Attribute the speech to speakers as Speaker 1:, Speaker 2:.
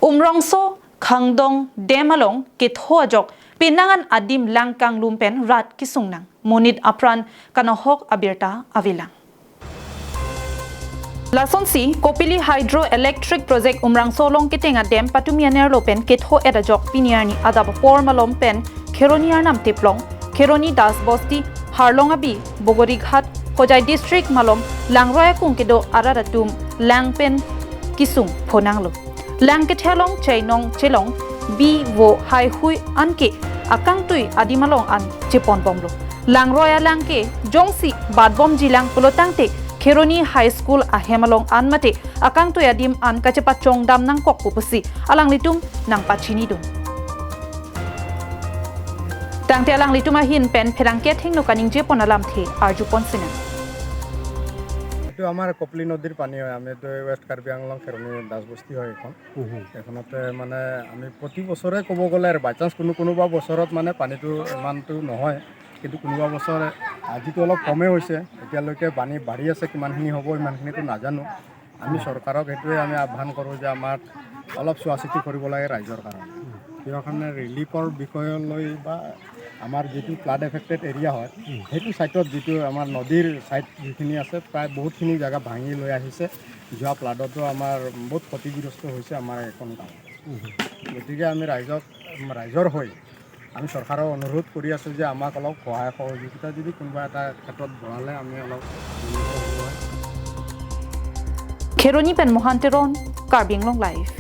Speaker 1: Umrangso Khangdong Demalong ke thojok pinangan adim langkang lumpen rat kisungnang munit apran kanohok abirta avilang. Lasonsi Kopili Hydro Electric Project Umrangso long kitenga dam patumianer lopen ketho edajok piniarni adab por malom pen Kheroniar nam teplong Kheroni Das Bosti Harlongabi Bogorighat Hojai District malom Langroya kungkedo araratum langpen kisung phonanglo langkethelong chainong chelong bi wo hai hui anke akangtui adimalong an chepon bomlo Langroya langke jongsi badbom jilang pulotangte Kheroni High School ahemalong anmate akangtui adim an kachepa chongdam nang kok pupusi alang litum nang pachini dum tangte alang lituma hin pen pherangke thingno kaning je ponalam the arju ponsina.
Speaker 2: এইটো আমাৰ কপিলী নদীৰ পানী হয়। আমি এইটো west Karbi Anglong Kheroni দাসবস্তি হয় এইখন। এইখনতে মানে আমি প্ৰতি বছৰে ক'ব গ'লে আৰু বাই চান্স কোনো কোনোবা বছৰত মানে পানীটো ইমানটো নহয়, কিন্তু কোনোবা বছৰ আজিতো অলপ কমেই হৈছে। এতিয়ালৈকে পানী বাঢ়ি আছে, কিমানখিনি হ'ব ইমানখিনিতো নাজানো। আমি চৰকাৰক সেইটোৱে আমি আহ্বান কৰোঁ যে আমাক অলপ চোৱা চিতি কৰিব লাগে ৰাইজৰ কাৰণে। কিহৰ কাৰণে ৰিলিফৰ বিষয়লৈ বা আমাৰ যিটো ফ্লাড এফেক্টেড এৰিয়া হয়, সেইটো ছাইডত যিটো আমাৰ নদীৰ ছাইড যিখিনি আছে, প্ৰায় বহুতখিনি জেগা ভাঙি লৈ আহিছে। যোৱা ফ্লাডতো আমাৰ বহুত ক্ষতিগ্ৰস্ত হৈছে আমাৰ এইখন গাঁও। গতিকে আমি ৰাইজৰ হৈ আমি চৰকাৰক অনুৰোধ কৰি আছোঁ যে আমাক অলপ সহায় সহযোগিতা যদি কোনোবা এটা ক্ষেত্ৰত বঢ়ালে আমি অলপ উন্নত হ'লো হয়।
Speaker 1: Kheroni pen Mohanteron, Karbi Anglong Live.